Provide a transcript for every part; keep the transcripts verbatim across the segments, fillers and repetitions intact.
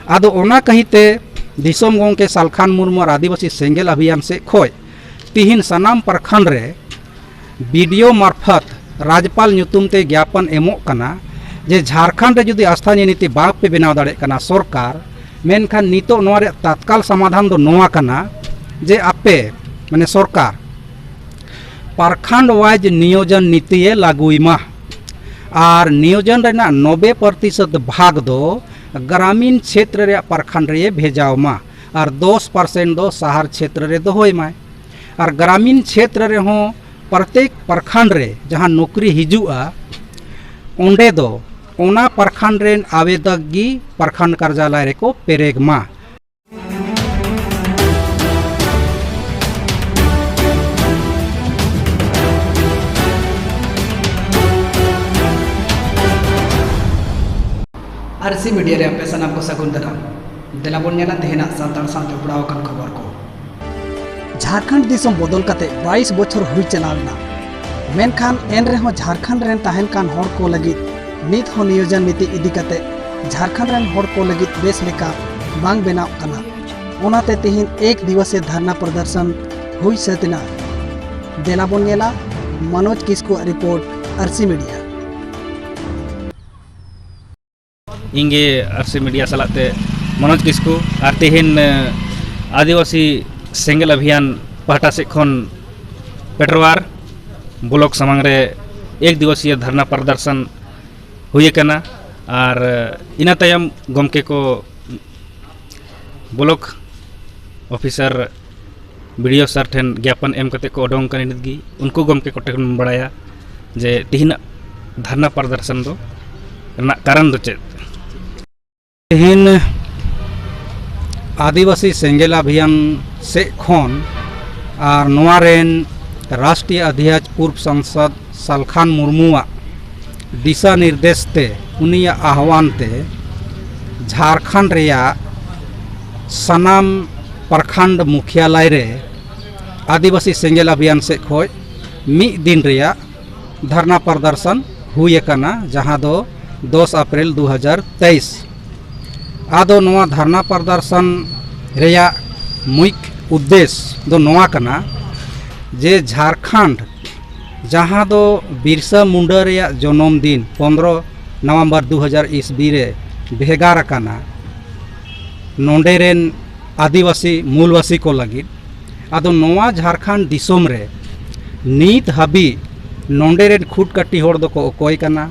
ᱟᱫᱚ ᱚᱱᱟ ᱠᱟᱹᱦᱤᱛᱮ ᱫᱤᱥᱚᱢ ᱜᱚᱢᱠᱮ ᱥᱟᱞᱠᱷᱟᱱ ᱢᱩᱨᱢᱩ ᱟᱨ ᱟᱹᱫᱤᱵᱟᱹᱥᱤ ᱥᱮᱸᱜᱮᱞ ᱚᱵᱷᱤᱭᱟᱱ ᱥᱮᱫ ᱠᱷᱚᱱ ᱛᱤᱦᱤᱧ ᱥᱟᱱᱟᱢ ᱯᱨᱚᱠᱷᱚᱸᱰ ᱨᱮ ᱵᱤ ᱰᱤ ᱳ ᱢᱟᱨᱯᱷᱚᱛ ᱨᱟᱡᱽᱯᱟᱞ ᱧᱩᱛᱩᱢ ᱛᱮ ᱜᱮᱭᱟᱯᱚᱱ ᱮᱢᱚᱜ ᱠᱟᱱᱟ ᱡᱮ ᱡᱷᱟᱲᱠᱷᱚᱸᱰ ᱨᱮ ᱡᱩᱫᱤ ᱟᱥᱛᱷᱟᱭᱤ ᱱᱤᱛᱤ ᱵᱟᱝ ᱯᱮ ᱵᱮᱱᱟᱣ ᱫᱟᱲᱮᱭᱟᱜ ᱠᱟᱱᱟ ᱥᱚᱨᱠᱟᱨ, ᱢᱮᱱᱠᱷᱟᱱ ᱱᱤᱛᱚᱜ ᱱᱚᱣᱟ ᱨᱮᱭᱟᱜ ᱛᱟᱛᱠᱟᱞ ᱥᱚᱢᱟᱫᱷᱟᱱ ᱫᱚ ᱱᱚᱣᱟ ᱠᱟᱱᱟ ᱡᱮ ᱟᱯᱮ, ᱢᱟᱱᱮ ᱥᱚᱨᱠᱟᱨ, ᱯᱨᱚᱠᱷᱚᱸᱰ ᱣᱟᱭᱤᱡ ᱱᱤᱭᱳᱡᱚᱱ ᱱᱤᱛᱤᱭᱮ ᱞᱟᱹᱜᱩᱭ ᱢᱟ᱾ ᱟᱨ ᱱᱤᱭᱳᱡᱚᱱ ᱨᱮᱱᱟᱜ ᱱᱚᱵᱵᱳᱭ ᱯᱨᱚᱛᱤᱥᱚᱛ ᱵᱷᱟᱜᱽ ᱫᱚ ᱜᱨᱟᱢᱤᱱ ᱪᱷᱮᱛᱨᱚ ᱨᱮᱭᱟᱜ ᱯᱨᱚᱠᱷᱚᱸᱰ ᱨᱮ ᱵᱷᱮᱡᱟᱣ ᱢᱟ ᱟᱨ ᱫᱚᱥ ᱯᱟᱨᱥᱮᱱᱴ ᱫᱚ ᱥᱟᱦᱟᱨ ᱪᱷᱮᱛᱨᱚ ᱨᱮ ᱫᱚᱦᱚᱭ ᱢᱟᱭ᱾ ᱟᱨ ᱜᱨᱟᱢᱤᱱ ᱪᱷᱮᱛᱨᱚ ᱨᱮᱦᱚᱸ ᱯᱨᱚᱛᱮᱠ ᱯᱨᱚᱠᱷᱚᱸᱰ ᱨᱮ ᱡᱟᱦᱟᱸ ᱱᱚᱠᱨᱤ ᱦᱤᱡᱩᱜᱼᱟ, ᱚᱸᱰᱮ ᱫᱚ ᱚᱱᱟ ᱯᱨᱚᱠᱷᱚᱸᱰ ᱨᱮᱱ ᱟᱵᱮᱫᱚᱠ ᱜᱮ ᱯᱨᱚᱠᱷᱚᱸᱰ ᱠᱟᱨᱡᱟᱞᱚᱭ ᱨᱮᱠᱚ ᱯᱮᱨᱮᱜᱽ ᱢᱟ᱾ ᱟᱨᱥᱤ ᱢᱤᱰᱤᱭᱟ ᱨᱮ ᱟᱯᱮ ᱥᱟᱱᱟᱢ ᱠᱚ ᱥᱟᱹᱜᱩᱱ ᱫᱟᱨᱟᱢ᱾ ᱫᱮᱞᱟ ᱵᱚᱱ ᱧᱮᱞᱟ ᱛᱮᱦᱮᱧᱟᱜ ᱥᱟᱱᱛᱟᱲ ᱥᱟᱶ ᱡᱚᱯᱲᱟᱣ ᱟᱠᱟᱱ ᱠᱷᱚᱵᱚᱨ ᱠᱚ᱾ ᱡᱷᱟᱲᱠᱷᱚᱸᱰ ᱫᱤᱥᱚᱢ ᱵᱚᱫᱚᱞ ᱠᱟᱛᱮ ᱵᱟᱭᱤᱥ ᱵᱚᱪᱷᱚᱨ ᱦᱩᱭ ᱪᱟᱞᱟᱣ ᱮᱱᱟ, ᱢᱮᱱᱠᱷᱟᱱ ᱮᱱ ᱨᱮᱦᱚᱸ ᱡᱷᱟᱲᱠᱷᱚᱸᱰ ᱨᱮᱱ ᱛᱟᱦᱮᱱ ᱠᱟᱱ ᱦᱚᱲ ᱠᱚ ᱞᱟᱹᱜᱤᱫ ᱱᱤᱛ ᱦᱚᱸ ᱱᱤᱭᱳᱡᱚᱱ ᱱᱤᱛᱤ ᱤᱫᱤ ᱠᱟᱛᱮ ᱡᱷᱟᱲᱠᱷᱚᱸᱰ ᱨᱮᱱ ᱦᱚᱲ ᱠᱚ ᱞᱟᱹᱜᱤᱫ ᱵᱮᱥ ᱞᱮᱠᱟ ᱵᱟᱝ ᱵᱮᱱᱟᱣ ᱠᱟᱱᱟ᱾ ᱚᱱᱟᱛᱮ ᱛᱮᱦᱮᱧ ᱮᱠ ᱫᱤᱣᱚᱥᱤᱭᱟ ᱫᱷᱟᱨᱱᱟ ᱯᱨᱚᱫᱚᱨᱥᱚᱱ ᱦᱩᱭ ᱥᱟᱹᱛ ᱮᱱᱟ᱾ ᱫᱮᱞᱟ ᱵᱚᱱ ᱧᱮᱞᱟ ᱢᱚᱱᱳᱡᱽ ᱠᱤᱥᱠᱩᱣᱟᱜ ᱨᱤᱯᱳᱨᱴ, ᱟᱨᱥᱤ ᱢᱤᱰᱤᱭᱟ᱾ ᱤᱧ ᱜᱮ ᱟᱨᱥᱤ ᱢᱤᱰᱤᱭᱟ ᱥᱟᱞᱟᱜ ᱛᱮ ᱢᱚᱱᱳᱡᱽ ᱠᱤᱥᱠᱩ᱾ ᱟᱨ ᱛᱮᱦᱮᱧ, ᱮ, ᱟᱹᱫᱤᱵᱟᱹᱥᱤ ᱥᱮᱸᱜᱮᱞ ᱚᱵᱷᱤᱭᱟᱱ ᱯᱟᱦᱴᱟ ᱥᱮᱫ ᱠᱷᱚᱱ ᱯᱮᱴᱨᱣᱟᱨ ᱵᱞᱚᱠ ᱥᱟᱢᱟᱝ ᱨᱮ ᱮᱠ ᱫᱤᱣᱚᱥᱤᱭᱟ ᱫᱷᱟᱨᱱᱟ ᱯᱨᱚᱫᱚᱨᱥᱚᱱ ᱦᱩᱭ ᱟᱠᱟᱱᱟ᱾ ᱟᱨ, ᱮ, ᱤᱱᱟᱹ ᱛᱟᱭᱚᱢ ᱜᱚᱢᱠᱮ ᱠᱚ ᱵᱞᱚᱠ ᱚᱯᱷᱤᱥᱟᱨ ᱵᱤ ᱰᱤ ᱳ ᱥᱟᱨ ᱴᱷᱮᱱ ᱜᱮᱭᱟᱯᱚᱱ ᱮᱢ ᱠᱟᱛᱮ ᱠᱚ ᱚᱰᱚᱝ ᱠᱟᱱᱟ ᱱᱤᱛ ᱜᱮ᱾ ᱩᱱᱠᱩ ᱜᱚᱢᱠᱮ ᱠᱚᱴᱷᱮᱱ ᱵᱚᱱ ᱵᱟᱲᱟᱭᱟ ᱡᱮ ᱛᱮᱦᱮᱧᱟᱜ ᱫᱷᱟᱨᱱᱟ ᱯᱨᱚᱫᱚᱨᱥᱚᱱ ᱫᱚ ᱨᱮᱱᱟᱜ ᱠᱟᱨᱚᱱ ᱫᱚ ᱪᱮᱫ? ᱛᱮᱦᱮᱧ ᱟᱹᱫᱤᱵᱟᱹᱥᱤ ᱥᱮᱸᱜᱮᱞ ᱚᱵᱷᱤᱭᱟᱱ ᱥᱮᱫ ᱠᱷᱚᱱ ᱟᱨ ᱱᱚᱣᱟ ᱨᱮᱱ ᱨᱟᱥᱴᱨᱤᱭᱚ ᱚᱫᱷᱭᱚᱠᱥ ᱯᱩᱨᱵ ᱥᱟᱝᱥᱚᱫ ᱥᱟᱞᱠᱷᱟᱱ ᱢᱩᱨᱢᱩᱣᱟᱜ ᱫᱤᱥᱟ ᱱᱤᱨᱫᱮᱥ ᱛᱮ, ᱩᱱᱤᱭᱟᱜ ᱟᱦᱣᱟᱱ ᱛᱮ ᱡᱷᱟᱲᱠᱷᱚᱸᱰ ᱨᱮᱭᱟᱜ ᱥᱟᱱᱟᱢ ᱯᱨᱚᱠᱷᱚᱸᱰ ᱢᱩᱠᱷᱭᱟᱞᱚᱭ ᱨᱮ ᱟᱹᱫᱤᱵᱟᱹᱥᱤ ᱥᱮᱸᱜᱮᱞ ᱚᱵᱷᱤᱭᱟᱱ ᱥᱮᱫ ᱠᱷᱚᱱ ᱢᱤᱫ ᱫᱤᱱ ᱨᱮᱭᱟᱜ ᱫᱷᱟᱨᱱᱟ ᱯᱨᱚᱫᱚᱨᱥᱚᱱ ᱦᱩᱭ ᱟᱠᱟᱱᱟ, ᱡᱟᱦᱟᱸ ᱫᱚ ᱫᱚᱥ ᱮᱯᱨᱤᱞ ᱫᱩ ᱦᱟᱡᱟᱨ ᱛᱮᱭᱤᱥ᱾ ᱟᱫᱚ ᱱᱚᱣᱟ ᱫᱷᱟᱨᱱᱟ ᱯᱨᱚᱫᱚᱨᱥᱚᱱ ᱨᱮᱭᱟᱜ ᱢᱩᱭᱠ ᱩᱫᱽᱫᱮᱥ ᱫᱚ ᱱᱚᱣᱟ ᱠᱟᱱᱟ ᱡᱮ ᱡᱷᱟᱨᱠᱷᱚᱸᱰ, ᱡᱟᱦᱟᱸ ᱫᱚ ᱵᱤᱨᱥᱟ ᱢᱩᱱᱰᱟ ᱨᱮᱭᱟᱜ ᱡᱚᱱᱚᱢ ᱫᱤᱱ ᱯᱚᱱᱫᱽᱨᱚ ᱱᱚᱵᱷᱮᱢᱵᱚᱨ ᱫᱩ ᱦᱟᱡᱟᱨ ᱤᱥᱵᱤ ᱨᱮ ᱵᱷᱮᱜᱟᱨ ᱟᱠᱟᱱᱟ ᱱᱚᱰᱮ ᱨᱮᱱ ᱟᱹᱫᱤᱵᱟᱹᱥᱤ ᱢᱩᱞᱵᱟᱹᱥᱤ ᱠᱚ ᱞᱟᱹᱜᱤᱫ᱾ ᱟᱫᱚ ᱱᱚᱣᱟ ᱡᱷᱟᱨᱠᱷᱚᱸᱰ ᱫᱤᱥᱚᱢ ᱨᱮ ᱱᱤᱛ ᱦᱟᱹᱵᱤᱡ ᱱᱚᱰᱮ ᱨᱮᱱ ᱠᱷᱩᱴ ᱠᱟᱹᱴᱤ ᱦᱚᱲ ᱫᱚᱠᱚ ᱚᱠᱚᱭ ᱠᱟᱱᱟ?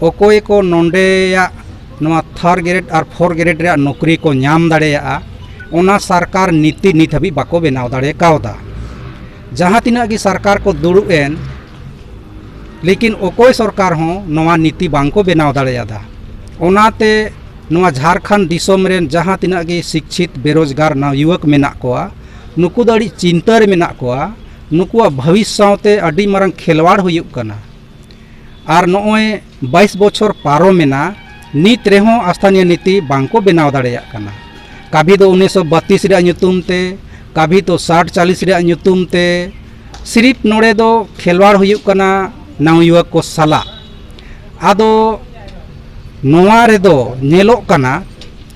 ᱚᱠᱚᱭ ᱠᱚ ᱱᱚᱰᱮᱭᱟᱜ ᱱᱚᱣᱟ ᱛᱷᱟᱨᱰ ᱜᱨᱮᱰ ᱟᱨ ᱯᱷᱳᱨ ᱜᱨᱮᱰ ᱨᱮᱭᱟᱜ ᱱᱚᱠᱨᱤ ᱠᱚ ᱧᱟᱢ ᱫᱟᱲᱮᱭᱟᱜᱼᱟ, ᱚᱱᱟ ᱥᱚᱨᱠᱟᱨ ᱱᱤᱛᱤ ᱱᱤᱛ ᱦᱟᱹᱵᱤᱡ ᱵᱟᱠᱚ ᱵᱮᱱᱟᱣ ᱫᱟᱲᱮ ᱠᱟᱣᱫᱟ᱾ ᱡᱟᱦᱟᱸ ᱛᱤᱱᱟᱹᱜ ᱜᱮ ᱥᱚᱨᱠᱟᱨ ᱠᱚ ᱫᱩᱲᱩᱵ ᱮᱱ, ᱞᱮᱠᱤᱱ ᱚᱠᱚᱭ ᱥᱚᱨᱠᱟᱨ ᱦᱚᱸ ᱱᱚᱣᱟ ᱱᱤᱛᱤ ᱵᱟᱝ ᱠᱚ ᱵᱮᱱᱟᱣ ᱫᱟᱲᱮᱭᱟᱫᱟ᱾ ᱚᱱᱟᱛᱮ ᱱᱚᱣᱟ ᱡᱷᱟᱨᱠᱷᱚᱸᱰ ᱫᱤᱥᱚᱢ ᱨᱮᱱ ᱡᱟᱦᱟᱸ ᱛᱤᱱᱟᱹᱜ ᱜᱮ ᱥᱤᱠᱪᱷᱤᱛ ᱵᱮᱨᱳᱡᱽᱜᱟᱨ ᱱᱟᱣ ᱭᱩᱣᱚᱠ ᱢᱮᱱᱟᱜ ᱠᱚᱣᱟ, ᱱᱩᱠᱩ ᱫᱚ ᱟᱹᱰᱤ ᱪᱤᱱᱛᱟᱹ ᱨᱮ ᱢᱮᱱᱟᱜ ᱠᱚᱣᱟ᱾ ᱱᱩᱠᱩᱣᱟᱜ ᱵᱷᱚᱵᱤᱥ ᱥᱟᱶᱛᱮ ᱟᱹᱰᱤ ᱢᱟᱨᱟᱝ ᱠᱷᱮᱞᱣᱟᱲ ᱦᱩᱭᱩᱜ ᱠᱟᱱᱟ᱾ ᱟᱨ ᱱᱚᱜᱼᱚᱭ ᱵᱟᱭᱤᱥ ᱵᱚᱪᱷᱚᱨ ᱯᱟᱨᱚᱢᱮᱱᱟ, ᱱᱤᱛ ᱨᱮᱦᱚᱸ ᱟᱥᱛᱷᱟᱱᱤᱭᱚ ᱱᱤᱛᱤ ᱵᱟᱝ ᱠᱚ ᱵᱮᱱᱟᱣ ᱫᱟᱲᱮᱭᱟᱜ ᱠᱟᱱᱟ᱾ ᱠᱟᱵᱷᱤ ᱫᱚ ᱩᱱᱤᱥᱥᱚ ᱵᱟᱛᱤᱥ ᱨᱮᱭᱟᱜ ᱧᱩᱛᱩᱢ ᱛᱮ, ᱠᱟᱵᱷᱤ ᱫᱚ ᱥᱟᱴ ᱪᱟᱞᱤᱥ ᱨᱮᱭᱟᱜ ᱧᱩᱛᱩᱢ ᱛᱮ, ᱥᱤᱨᱤᱯ ᱱᱚᱰᱮ ᱫᱚ ᱠᱷᱮᱞᱣᱟᱲ ᱦᱩᱭᱩᱜ ᱠᱟᱱᱟ ᱱᱟᱣᱭᱩᱣᱚᱠ ᱠᱚ ᱥᱟᱞᱟᱜ᱾ ᱟᱫᱚ ᱱᱚᱣᱟ ᱨᱮᱫᱚ ᱧᱮᱞᱚᱜ ᱠᱟᱱᱟ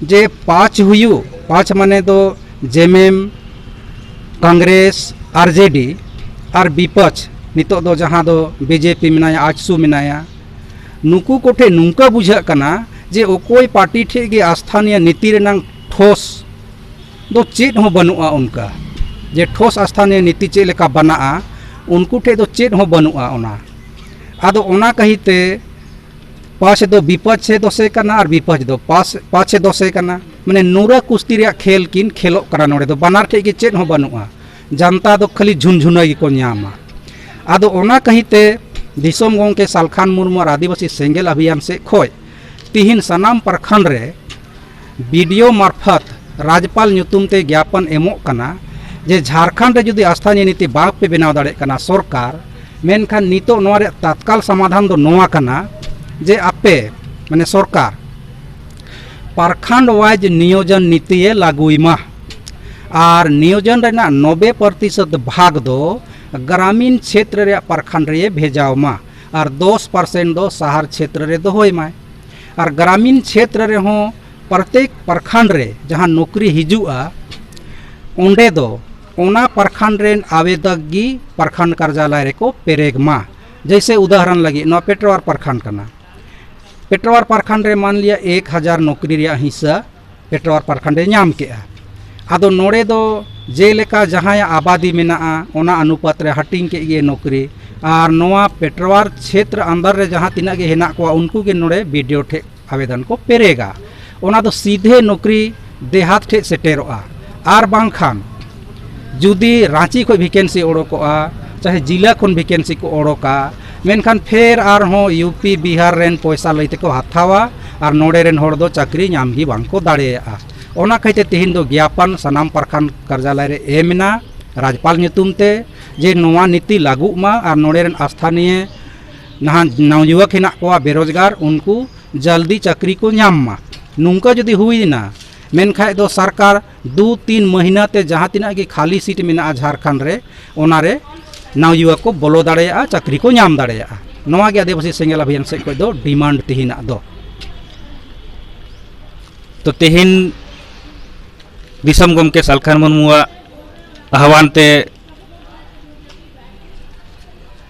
ᱡᱮ ᱯᱟᱸᱪ ᱦᱩᱭᱩᱜ, ᱯᱟᱸᱪ ᱢᱟᱱᱮ ᱫᱚ ᱡᱮᱢᱮᱢ, ᱠᱚᱝᱜᱨᱮᱥ, ᱟᱨᱡᱮᱰᱤ ᱟᱨ ᱵᱤᱯᱚᱠᱷ, ᱱᱤᱛᱚᱜ ᱫᱚ ᱡᱟᱦᱟᱸ ᱫᱚ ᱵᱤᱡᱮᱯᱤ ᱢᱮᱱᱟᱭᱟ, ᱟᱡᱥᱩ ᱢᱮᱱᱟᱭᱟ, ᱱᱩᱠᱩ ᱠᱚᱴᱷᱮᱱ ᱱᱚᱝᱠᱟ ᱵᱩᱡᱷᱟᱹᱜ ᱠᱟᱱᱟ ᱡᱮ ᱚᱠᱚᱭ ᱯᱟᱨᱴᱤ ᱴᱷᱮᱱ ᱜᱮ ᱟᱥᱛᱷᱟᱱᱤᱭᱚ ᱱᱤᱛᱤ ᱨᱮᱱᱟᱝ ᱴᱷᱳᱥ ᱫᱚ ᱪᱮᱫ ᱦᱚᱸ ᱵᱟᱹᱱᱩᱜᱼᱟ᱾ ᱚᱱᱠᱟ ᱡᱮ ᱴᱷᱳᱥ ᱟᱥᱛᱷᱟᱱᱤᱭᱚ ᱱᱤᱛᱤ ᱪᱮᱫ ᱞᱮᱠᱟ ᱵᱟᱱᱟᱜᱼᱟ, ᱩᱱᱠᱩ ᱴᱷᱮᱱ ᱫᱚ ᱪᱮᱫ ᱦᱚᱸ ᱵᱟᱹᱱᱩᱜᱼᱟ ᱚᱱᱟ᱾ ᱟᱫᱚ ᱚᱱᱟ ᱠᱟᱹᱦᱤᱛᱮ ᱯᱟᱪᱷᱮ ᱫᱚ ᱵᱤᱯᱟᱪᱷᱮ ᱫᱚᱥᱮ ᱠᱟᱱᱟ ᱟᱨ ᱵᱤᱯᱟᱪᱷᱮ ᱫᱚ ᱯᱟᱥ-, ᱯᱟᱪᱷᱮ ᱫᱚᱥᱮ ᱠᱟᱱᱟ᱾ ᱢᱟᱱᱮ ᱱᱩᱨᱟ ᱠᱩᱥᱛᱤ ᱨᱮᱭᱟᱜ ᱠᱷᱮᱞ ᱠᱤᱱ ᱠᱷᱮᱞᱚᱜ ᱠᱟᱱᱟ᱾ ᱱᱚᱰᱮ ᱫᱚ ᱵᱟᱱᱟᱨ ᱴᱷᱮᱡ ᱜᱮ ᱪᱮᱫ ᱦᱚᱸ ᱵᱟᱹᱱᱩᱜᱼᱟ, ᱡᱟᱱᱛᱟ ᱫᱚ ᱠᱷᱟᱹᱞᱤ ᱡᱷᱩᱱᱡᱷᱩᱱᱟᱹ ᱜᱮᱠᱚ ᱧᱟᱢᱟ᱾ ᱟᱫᱚ ᱚᱱᱟ ᱠᱟᱹᱦᱤᱛᱮ ᱫᱤᱥᱚᱢ ᱜᱚᱢᱠᱮ ᱥᱟᱞᱠᱷᱟᱱ ᱢᱩᱨᱢᱩ ᱟᱨ ᱟᱹᱫᱤᱵᱟᱹᱥᱤ ᱥᱮᱸᱜᱮᱞ ᱚᱵᱷᱤᱭᱟᱱ ᱥᱮᱫ ᱠᱷᱚᱡ ᱛᱤᱦᱤᱧ ᱥᱟᱱᱟᱢ ᱯᱨᱚᱠᱷᱚᱸᱰ ᱨᱮ ᱵᱤᱰᱤᱳ ᱢᱟᱨᱯᱷᱚᱛ ᱨᱟᱡᱽᱯᱟᱞ ᱧᱩᱛᱩᱢ ᱛᱮ ᱜᱮᱭᱟᱯᱚᱱ ᱮᱢᱚᱜ ᱠᱟᱱᱟ ᱡᱮ ᱡᱷᱟᱨᱠᱷᱚᱸᱰ ᱨᱮ ᱡᱩᱫᱤ ᱟᱥᱛᱷᱟᱱᱤᱭᱚ ᱱᱤᱛᱤ ᱵᱟᱝ ᱯᱮ ᱵᱮᱱᱟᱣ ᱫᱟᱲᱮᱭᱟᱜ ᱠᱟᱱᱟ ᱥᱚᱨᱠᱟᱨ, ᱢᱮᱱᱠᱷᱟᱱ ᱱᱤᱛᱚᱜ ᱱᱚᱣᱟ ᱨᱮᱭᱟᱜ ᱛᱟᱛᱠᱟᱞ ᱥᱚᱢᱟᱫᱷᱟᱱ ᱫᱚ ᱱᱚᱣᱟ ᱠᱟᱱᱟ ᱡᱮ ᱟᱯᱮ, ᱢᱟᱱᱮ ᱥᱚᱨᱠᱟᱨ, ᱯᱨᱚᱠᱷᱚᱸᱰ ᱣᱟᱭᱤᱡ ᱱᱤᱭᱳᱡᱚᱱ ᱱᱤᱛᱤᱭᱮ ᱞᱟᱹᱜᱩᱭ ᱢᱟ᱾ ᱟᱨ ᱱᱤᱭᱳᱡᱚᱱ ᱨᱮᱱᱟᱜ ᱱᱚᱵᱵᱳᱭ ᱯᱨᱚᱛᱤᱥᱚᱛ ᱵᱷᱟᱜᱽ ᱫᱚ ᱜᱨᱟᱢᱤᱱ ᱪᱷᱮᱛᱨᱚ ᱨᱮᱭᱟᱜ ᱯᱨᱚᱠᱷᱚᱸᱰ ᱨᱮ ᱵᱷᱮᱡᱟᱣ ᱢᱟ ᱟᱨ ᱫᱚᱥ ᱯᱟᱨᱥᱮᱱᱴ ᱫᱚ ᱥᱟᱦᱟᱨ ᱪᱷᱮᱛᱨᱚ ᱨᱮ ᱫᱚᱦᱚᱭ ᱢᱟᱭ᱾ ᱟᱨ ᱜᱨᱟᱢᱤᱱ ᱪᱷᱮᱛᱨᱚ ᱨᱮᱦᱚᱸ ᱯᱨᱚᱛᱮᱠ ᱯᱨᱚᱠᱷᱚᱸᱰ ᱨᱮ ᱡᱟᱦᱟᱸ ᱱᱚᱠᱨᱤ ᱦᱤᱡᱩᱜᱼᱟ, ᱚᱸᱰᱮ ᱫᱚ ᱚᱱᱟ ᱯᱨᱚᱠᱷᱚᱸᱰ ᱨᱮᱱ ᱟᱵᱮᱫᱚᱠ ᱜᱮ ᱯᱨᱚᱠᱷᱚᱸᱰ ᱠᱟᱨᱡᱟᱞᱚᱭ ᱨᱮᱠᱚ ᱯᱮᱨᱮᱜᱽ ᱢᱟ᱾ ᱡᱮᱭᱥᱮ ᱩᱫᱟᱦᱚᱨᱚᱱ ᱞᱟᱹᱜᱤᱫ ᱱᱚᱣᱟ ᱯᱮᱴᱨᱣᱟᱨ ᱯᱨᱚᱠᱷᱚᱸᱰ ᱠᱟᱱᱟ᱾ ᱯᱮᱴᱨᱣᱟᱨ ᱯᱨᱚᱠᱷᱚᱸᱰ ᱨᱮ ᱢᱟᱱ ᱞᱤᱭᱟ ᱮᱠ ᱦᱟᱡᱟᱨ ᱱᱚᱠᱨᱤ ᱨᱮᱭᱟᱜ ᱦᱤᱥᱥᱟᱹ ᱯᱮᱴᱨᱣᱟᱨ ᱯᱨᱚᱠᱷᱚᱸᱰ ᱮ ᱧᱟᱢ ᱠᱮᱜᱼᱟ᱾ ᱟᱫᱚ ᱱᱚᱰᱮ ᱫᱚ ᱡᱮᱞᱮᱠᱟ ᱡᱟᱦᱟᱸᱭᱟᱜ ᱟᱵᱟᱫᱤ ᱢᱮᱱᱟᱜᱼᱟ, ᱚᱱᱟ ᱚᱱᱩᱯᱟᱛ ᱨᱮ ᱦᱟᱹᱴᱤᱧ ᱠᱮᱫ ᱜᱮ ᱱᱚᱠᱨᱤ᱾ ᱟᱨ ᱱᱚᱣᱟ ᱯᱮᱴᱨᱣᱟᱨ ᱪᱷᱮᱛᱨᱚ ᱟᱱᱫᱟᱨ ᱨᱮ ᱡᱟᱦᱟᱸ ᱛᱤᱱᱟᱹᱜ ᱜᱮ ᱦᱮᱱᱟᱜ ᱠᱚᱣᱟ, ᱩᱱᱠᱩ ᱜᱮ ᱱᱚᱰᱮ ᱵᱤᱰᱤᱳ ᱴᱷᱮᱡ ᱟᱵᱮᱫᱚᱱ ᱠᱚ ᱯᱮᱨᱮᱜᱟ᱾ ᱚᱱᱟ ᱫᱚ ᱥᱤᱫᱷᱮ ᱱᱚᱠᱨᱤ ᱫᱮᱦᱟᱛ ᱴᱷᱮᱡ ᱥᱮᱴᱮᱨᱚᱜᱼᱟ᱾ ᱟᱨ ᱵᱟᱝᱠᱷᱟᱱ ᱡᱩᱫᱤ ᱨᱟᱸᱪᱤ ᱠᱷᱚᱡ ᱵᱷᱮᱠᱮᱱᱥᱤ ᱚᱰᱚᱠᱚᱜᱼᱟ, ᱪᱟᱦᱮ ᱡᱤᱞᱟ ᱠᱷᱚᱱ ᱵᱷᱮᱠᱮᱱᱥᱤ ᱠᱚ ᱚᱰᱚᱠᱟ, ᱢᱮᱱᱠᱷᱟᱱ ᱯᱷᱮᱨ ᱟᱨᱦᱚᱸ ᱤᱭᱩ ᱯᱤ, ᱵᱤᱦᱟᱨ ᱨᱮᱱ ᱯᱚᱭᱥᱟ ᱞᱟᱹᱭ ᱛᱮᱠᱚ ᱦᱟᱛᱟᱣᱟ ᱟᱨ ᱱᱚᱰᱮ ᱨᱮᱱ ᱦᱚᱲ ᱫᱚ ᱪᱟᱹᱠᱨᱤ ᱧᱟᱢ ᱜᱮ ᱵᱟᱝ ᱠᱚ ᱫᱟᱲᱮᱭᱟᱜᱼᱟ᱾ ᱚᱱᱟ ᱠᱷᱟᱹᱛᱤᱨ ᱛᱮ ᱛᱮᱦᱮᱧ ᱫᱚ ᱜᱮᱭᱟᱯᱚᱱ ᱥᱟᱱᱟᱢ ᱯᱨᱚᱠᱷᱚᱸᱰ ᱠᱟᱨᱡᱟᱞᱚᱭ ᱨᱮ ᱮᱢ ᱮᱱᱟ ᱨᱟᱡᱽᱯᱟᱞ ᱧᱩᱛᱩᱢ ᱛᱮ, ᱡᱮ ᱱᱚᱣᱟ ᱱᱤᱛᱤ ᱞᱟᱹᱜᱩᱜ ᱢᱟ ᱟᱨ ᱱᱚᱰᱮ ᱨᱮᱱ ᱥᱛᱷᱟᱱᱤᱭᱚ ᱱᱟᱦᱟᱜ ᱱᱚᱣᱡᱩᱣᱟᱠ ᱦᱮᱱᱟᱜ ᱠᱚᱣᱟ ᱵᱮᱨᱳᱡᱽᱜᱟᱨ, ᱩᱱᱠᱩ ᱡᱚᱞᱫᱤ ᱪᱟᱹᱠᱨᱤ ᱠᱚ ᱧᱟᱢ ᱢᱟ᱾ ᱱᱚᱝᱠᱟ ᱡᱩᱫᱤ ᱦᱩᱭᱮᱱᱟ, ᱢᱮᱱᱠᱷᱟᱡ ᱫᱚ ᱥᱚᱨᱠᱟᱨ ᱫᱩ ᱛᱤᱱ ᱢᱟᱹᱦᱱᱟᱹ ᱛᱮ ᱡᱟᱦᱟᱸ ᱛᱤᱱᱟᱹᱜ ᱜᱮ ᱠᱷᱟᱹᱞᱤ ᱥᱤᱴ ᱢᱮᱱᱟᱜᱼᱟ ᱡᱷᱟᱲᱠᱷᱚᱸᱰ ᱨᱮ, ᱚᱱᱟ ᱨᱮ ᱱᱚᱣᱡᱩᱣᱟᱠ ᱠᱚ ᱵᱚᱞᱚ ᱫᱟᱲᱮᱭᱟᱜᱼᱟ, ᱪᱟᱹᱠᱨᱤ ᱠᱚ ᱧᱟᱢ ᱫᱟᱲᱮᱭᱟᱜᱼᱟ᱾ ᱱᱚᱣᱟ ᱜᱮ ᱟᱹᱫᱤᱵᱟᱹᱥᱤ ᱥᱮᱸᱜᱮᱞ ᱚᱵᱷᱤᱭᱟᱱ ᱥᱮᱫ ᱠᱷᱚᱱ ᱫᱚ ᱰᱤᱢᱟᱱᱰ ᱛᱮᱦᱮᱧᱟᱜ ᱫᱚ᱾ ᱛᱚ ᱛᱮᱦᱮᱧ ᱫᱤᱥᱚᱢ ᱜᱚᱢᱠᱮ ᱥᱟᱞᱠᱷᱟᱱ ᱢᱩᱨᱢᱩᱣᱟᱜ ᱟᱦᱣᱟᱱ ᱛᱮ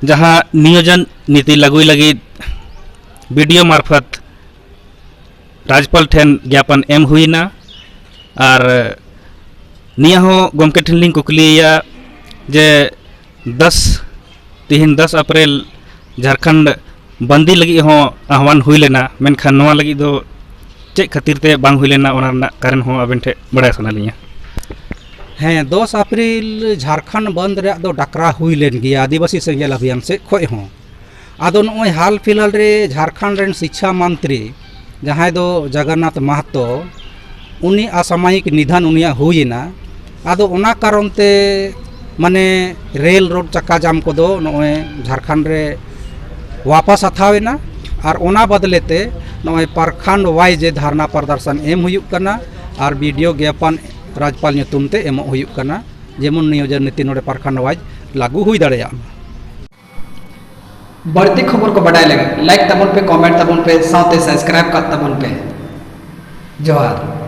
ᱡᱟᱦᱟᱸ ᱱᱤᱭᱳᱡᱚᱱ ᱱᱤᱛᱤ ᱞᱟᱹᱜᱩᱭ ᱞᱟᱹᱜᱤᱫ ᱵᱤᱰᱤᱳ ᱢᱟᱨᱯᱷᱚᱛ ᱨᱟᱡᱽᱯᱟᱞ ᱴᱷᱮᱱ ᱜᱮᱭᱟᱯᱚᱱ ᱮᱢ ᱦᱩᱭᱮᱱᱟ᱾ ᱟᱨ ᱱᱤᱭᱟᱹ ᱦᱚᱸ ᱜᱚᱢᱠᱮ ᱴᱷᱮᱱ ᱞᱤᱧ ᱠᱩᱠᱞᱤᱭᱮᱭᱟ ᱡᱮ ᱫᱚᱥ, ᱛᱤᱦᱤᱧ ᱫᱚᱥ ᱮᱯᱨᱤᱞ ᱡᱷᱟᱲᱠᱷᱚᱸᱰ ᱵᱟᱱᱫᱤ ᱞᱟᱹᱜᱤᱫ ᱦᱚᱸ ᱟᱦᱣᱟᱱ ᱦᱩᱭ ᱞᱮᱱᱟ, ᱢᱮᱱᱠᱷᱟᱱ ᱱᱚᱣᱟ ᱞᱟᱹᱜᱤᱫ ᱫᱚ ᱪᱮᱫ ᱠᱷᱟᱹᱛᱤᱨ ᱛᱮ ᱵᱟᱝ ᱦᱩᱭ ᱞᱮᱱᱟ, ᱚᱱᱟ ᱨᱮᱱᱟᱜ ᱠᱟᱨᱚᱱ ᱦᱚᱸ ᱟᱵᱮᱱ ᱴᱷᱮᱱ ᱵᱟᱲᱟᱭ ᱥᱟᱱᱟ ᱞᱤᱧᱟ᱾ ᱦᱮᱸ, ᱫᱚᱥ ᱮᱯᱨᱤᱞ ᱡᱷᱟᱲᱠᱷᱚᱸᱰ ᱵᱚᱱᱫ ᱨᱮᱭᱟᱜ ᱫᱚ ᱰᱟᱠᱨᱟ ᱦᱩᱭ ᱞᱮᱱ ᱜᱮᱭᱟ ᱟᱹᱫᱤᱵᱟᱹᱥᱤ ᱥᱮᱸᱜᱮᱞ ᱚᱵᱷᱤᱭᱟᱱ ᱥᱮᱫ ᱠᱷᱚᱱ ᱦᱚᱸ᱾ ᱟᱫᱚ ᱱᱚᱜᱼᱚᱭ ᱦᱟᱞ ᱯᱷᱤᱞᱦᱟᱞ ᱨᱮ ᱡᱷᱟᱲᱠᱷᱚᱸᱰ ᱨᱮᱱ ᱥᱤᱪᱪᱷᱟ ᱢᱚᱱᱛᱨᱤ, ᱡᱟᱦᱟᱸᱭ ᱫᱚ ᱡᱚᱜᱚᱱᱱᱟᱛᱷ ᱢᱟᱦᱟᱛᱚ, ᱩᱱᱤ ᱚᱥᱟᱢᱟᱭᱤᱠ ᱱᱤᱫᱷᱟᱱ ᱩᱱᱤᱭᱟᱜ ᱦᱩᱭᱮᱱᱟ᱾ ᱟᱫᱚ ᱚᱱᱟ ᱠᱟᱨᱚᱱ ᱛᱮ ᱢᱟᱱᱮ ᱨᱮᱞ ᱨᱳᱰ ᱪᱟᱠᱟ ᱡᱟᱢ ᱠᱚᱫᱚ ᱱᱚᱜᱼᱚᱭ ᱡᱷᱟᱲᱠᱷᱚᱸᱰ ᱨᱮ ᱣᱟᱯᱟᱥ ᱦᱟᱛᱟᱣ ᱮᱱᱟ᱾ ᱟᱨ ᱚᱱᱟ ᱵᱚᱫᱞᱮ ᱛᱮ ᱱᱚᱜᱼᱚᱭ ᱯᱨᱚᱠᱷᱚᱸᱰ ᱣᱟᱭᱤᱡ ᱫᱷᱟᱨᱱᱟ ᱯᱨᱚᱫᱚᱨᱥᱚᱱ ᱮᱢ ᱦᱩᱭᱩᱜ ᱠᱟᱱᱟ ᱟᱨ ᱵᱤᱰᱤᱳ ᱜᱮᱭᱟᱯᱚᱱ ᱨᱟᱡᱽᱯᱟᱞ ᱧᱩᱛᱩᱢ ᱛᱮ ᱮᱢᱚᱜ ᱦᱩᱭᱩᱜ ᱠᱟᱱᱟ, ᱡᱮᱢᱚᱱ ᱱᱤᱭᱳᱡᱚᱱ ᱱᱤᱛᱤ ᱱᱚᱰᱮ ᱯᱨᱚᱠᱷᱚᱸᱰ ᱣᱟᱭᱤᱡ ᱞᱟᱹᱜᱩ ᱦᱩᱭ ᱫᱟᱲᱮᱭᱟᱜ ᱢᱟ᱾ ᱵᱟᱹᱲᱛᱤ ᱠᱷᱚᱵᱚᱨ ᱠᱚ ᱵᱟᱰᱟᱭ ᱞᱟᱹᱜᱤᱫ ᱞᱟᱭᱤᱠ ᱛᱟᱵᱚᱱ ᱯᱮ, ᱠᱚᱢᱮᱱᱴ ᱛᱟᱵᱚᱱ ᱯᱮ, ᱥᱟᱶᱛᱮ ᱥᱟᱵᱥᱠᱨᱟᱭᱤᱵ ᱠᱟᱜ ᱛᱟᱵᱚᱱ ᱯᱮ᱾ ᱡᱚᱦᱟᱨ᱾